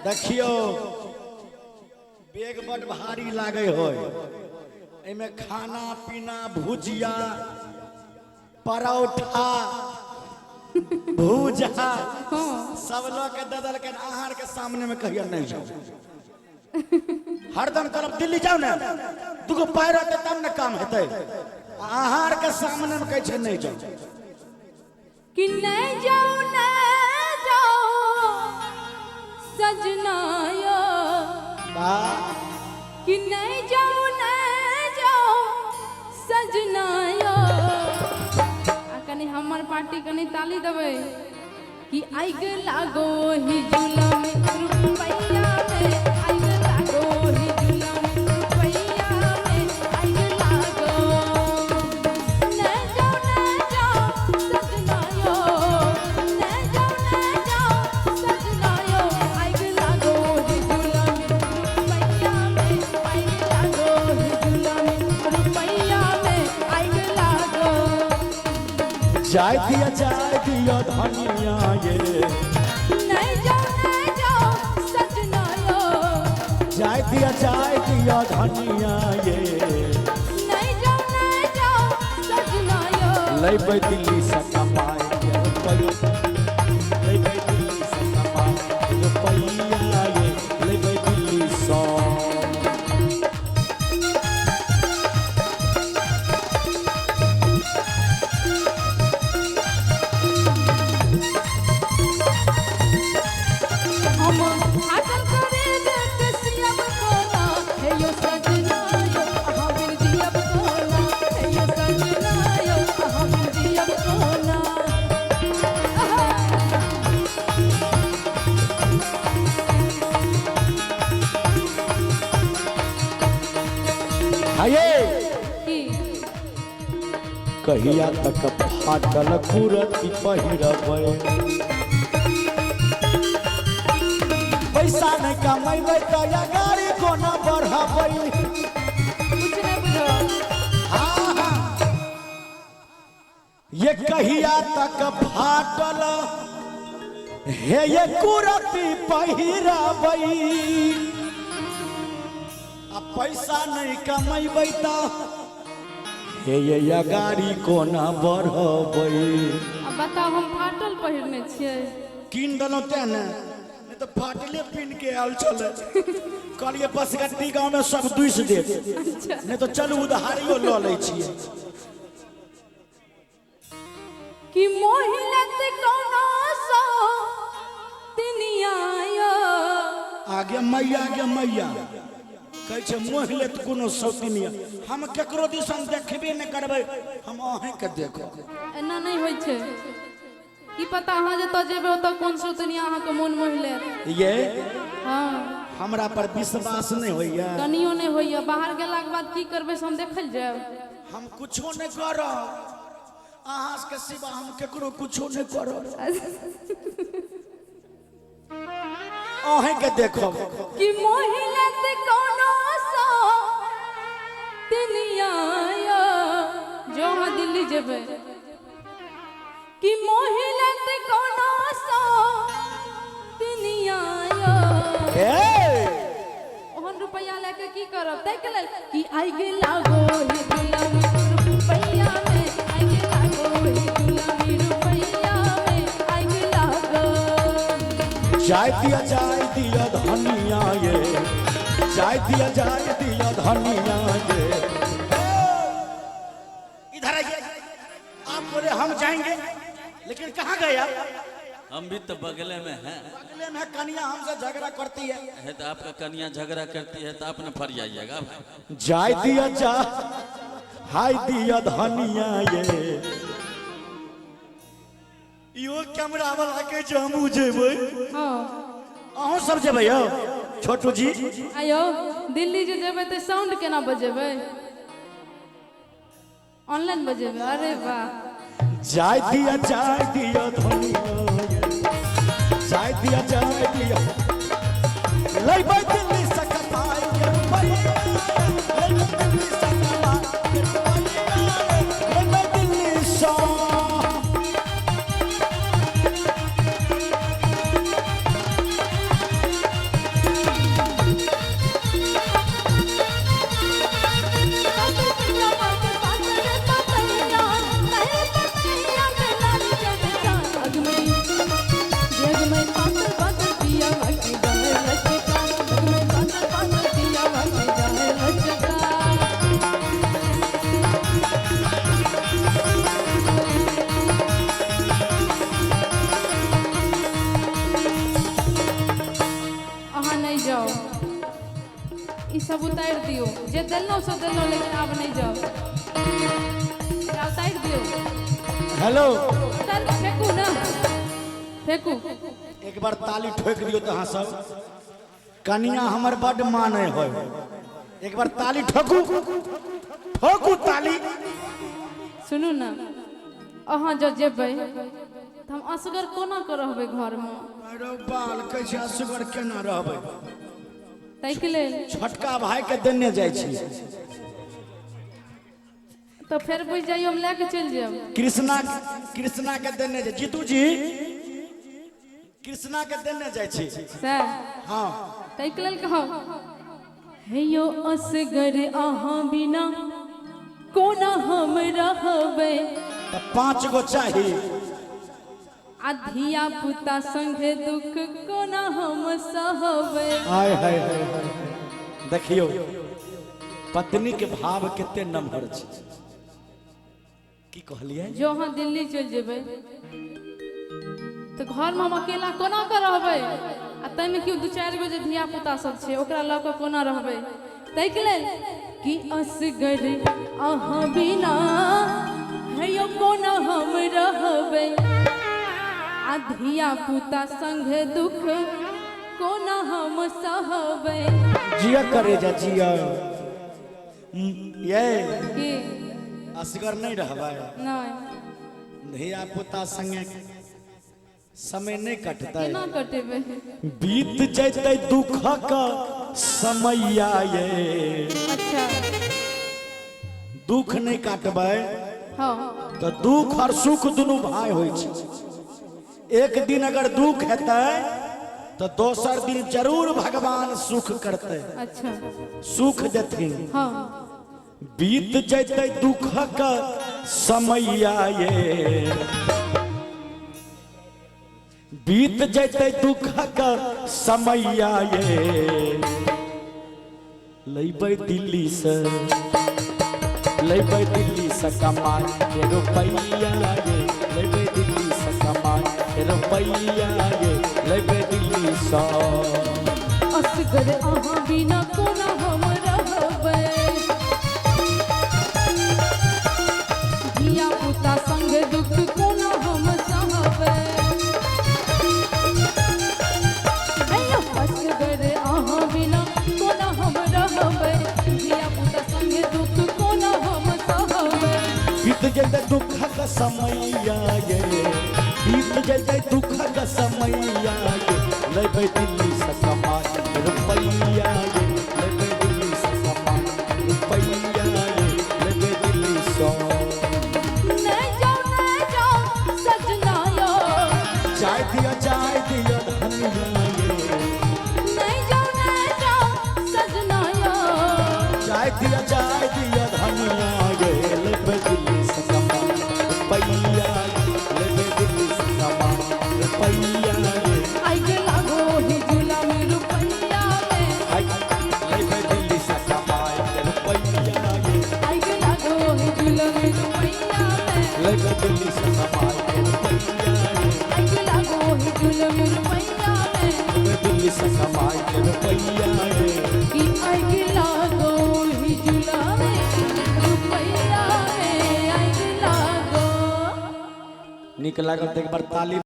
देखियो बेग बड भारी लागे होय, एहिमे खाना पीना भुजिया परोठा भूजा सब लऽ के दऽ देलकनि। अहाँ आरके सामने में कहियो नहि जाउ, हरदम करब दिल्ली जाउ ने, दूगो पाइ रहतै तब ने काम हेतै। अहाँ आरके सामने में कहै छै नहि जाउ। कि नहीं जाओ नहीं जाओ सजना यो, वाह। कि नहीं जाओ नहीं जाओ सजना यो। आ कनि हमर पार्टी कनि ताली देबै कि आइग लागो ही झूला में रुपैया में, आइग लागो ही झूला में रुपैया में, आइग लागो। नहीं जाओ नहीं जाओ सजना यो, नहीं जाओ नहीं जाओ सजना यो, आइग लागो ही झूला में रुपैया में, आइग लागो ही झूला में रुपैया में, आइग लागो। जाय दिया जाय दिया धनिया ये, नहीं जाओ नहीं जाओ सजना यो, जाय दिया जाय दिया धनिया ये, नहीं जाओ नहीं जाओ सजना यो। लैबै दिल्ली से कमाए के रुपैया, लैबै दिल्ली से कमाए के रुपैया ये, लैबै दिल्ली से। हम फाटल करे देख सियब कोना, हे यो सजना यो अहाँ बिन जियब कोना, हे यो सजना यो अहाँ बिन जियब कोना। आहा। हाये की कहिया तक फाटल कुरती पहिरबै, पैसा नहि कमेबै तऽ या गाड़ी कोना बढ़बै। कुछ नहीं बुझल। हाँ, हाँ। ये कहिया तक फाटल हे ये कुरती पहिरबै, आ पैसा नहि कमेबै तऽ हे ये या गाड़ी कोना बढ़बै। अब बताउ हम फाटल पहिरने छियै। कीन देलहुँ तें ने, नहि तऽ फाटले पिन के आयल छलै। कहलियै बसगट्टी गाँव में सब दूसि देत, नहि तऽ चलू उधारियो लऽ लै छियै। कि मोहिलत कोनो सो तिनिया यो, आगे मैया गे मैया, कहै छै मोहि लेत कोनो सौतिनिया, हम केकरो दिसन देखबे नहि करबै, हम अहींके देखब। एना नहि होइ छै, की पता अहाँ जतऽ जेबै ओतऽ कोन सौतनिया अहाँके मोन मोहि लेत। ये हँ हमरा पर विश्वास नहि होइया? कनियो नहि होइया। बाहर गेलाके बाद की करबै से हम देखल जायब। हम कुछो नहि करब, अहाँ के सिवा हम केकरो कुछो नहि करब, अहींके देखब। कि मोहिलत कोनो सो तिनिया यो, जो अहाँ दिल्ली जेबै, कि मोहिलत कोनो सो तिनिया यो, ए ओहन रुपैया लए के की करब? ताहि के लेल कि आइ लागो ही गुलामी रुपैया में, आइ लागो ही गुलामी रुपैया में, आइ लागो। जाय दिया जाय दिया धनिया ये, जाय दिया जाय दिया धनिया ये। इधर आइए, आप बोले हम जाएंगे, लेकिन कहाँ गया? हम भी तो बगले में हैं। बगले में कनिया हमसे झगड़ा करती है। है तो आपका कनिया झगड़ा करती है तो आप न फर जाइएगा भाई। जाय दिया जा हाय दिया धनिया ये, यो कैमरा वाला के जे हमहूँ जेबै। हँ अहूँ सब जेबै यौ छोटू जी? आयौ दिल्ली जे जेबै तऽ साउंड केना बजेबै? ऑनलाइन बजेबै? अरे वाह। जाय दिया जाय दिया धनिया ये, जाय दिया जाय दिया, लैबै दिल्ली से कमाई के रुपैया, लैबै दिल्ली से कमाई के रुपैया, लैबै दिल्ली से। जाउ, ई सब उतारि दियौ, जे देलहुँ से देलहुँ, लेकिन आब नहि जाउ, एकरा उतारि दियौ। हेलो, उतारि कऽ फेकू ने, फेकू। एक बार ताली ठोकि दियौ तऽ अहाँ सब। कनिया हमर बड्ड मानै होय, एक बार ताली ठोकू, ठोकू ताली। सुनू ने, अहाँ जँ जेबै तऽ हम असगर कोना कऽ रहबै घरमे? अरे बाल, कहै छै असगर केना रहबै? ताहिके लेल छोटका भाई के देने जाइ छी। तऽ फेर बुझि जाइयो, हम लए कऽ चलि जायब। कृष्णा, कृष्णा के देने जाइ, जीतू जी, कृष्णा के देने जाइ छी। सएह। हाँ। ताहिके लेल कहब, हे यौ असगर अहाँ बिना कोना हम रहबै? तऽ 5 गो चाही। आ धिया पुता संगे दुख कोना हम सहबै? आय हाय हाय हाय, देखियौ पत्नी के भाव कते नमहर छै। की कहलियै? जो अहाँ दिल्ली चलि जेबै तऽ घरमे हम अकेला कोना कऽ रहबै? आ ताहिमे केओ 2-4 गो जे धिया पुता सब छै, ओकरा लऽ कऽ कोना रहबै? ताहिके लेल कि असगर अहाँ बिना हे यौ कोना हम रहबै? आ धिया पुता संगे दुख कोना हम सहबै? जिया करे जा जिया ये। की? असगर नहि रहबै? नहि। धिया पुता संगे समय नहि कटतै? केना कटेबै? बीत जैतै दुखक समैया ये। अच्छा। दुख नहि काटबै हँ तऽ दुख और सुख दुनू भाई होइ छै। एक दिन अगर दुख हेतै तऽ दोसर दिन जरूर भगवान सुख करतै। अच्छा। सुख देथिन। हँ। बीत जैतै दुखक समैया ये, बीत जैतै दुखक समैया ये, लैबै दिल्ली से, लैबै दिल्ली से कमाई के रुपैया ये, लैबै दिल्ली से कमाई के रुपैया ये, लैबै दिल्ली से। असगर अहाँ बिना कोना हम रहबै? धिया पुता संग दुख कोना हम सहबै? हे यौ, असगर अहाँ बिना कोना हम रहबै? धिया पुता संग दुख कोना हम सहबै? बीत जैतै दुखक समैया ये, बीत जैतै दुखक समैया ये, लैबै दिल्ली से कमाई रुपैया ये, लैबै दिल्ली से कमाई रुपैया ये, लैबै दिल्ली से। नहि जाउ, नहि जाउ सजना यौ। चाय दिया, चाय दिया धनिया ये। नहि जाउ, नहि जाउ सजना यौ। चाय दिया, चाय दिया धनिया ये, लैबै दिल्ली से कमाई रुपैया ये, लैबै दिल्ली से कमाई रुपैया ये। आइग लागो ही झूला में रुपैया में। आइ लैबै दिल्ली से कमाई रुपैया ये। आइग लागो ही झूला में रुपैया में। लैबै दिल्ली से कमाई रुपैया ये। आइग लागो ही झूला में रुपैया में। लैबै दिल्ली से कमाई रुपैया ये। कि आइग लागो ही झूला में रुपैया में, आइग लागो। नीक लागल तऽ एक बार ताली।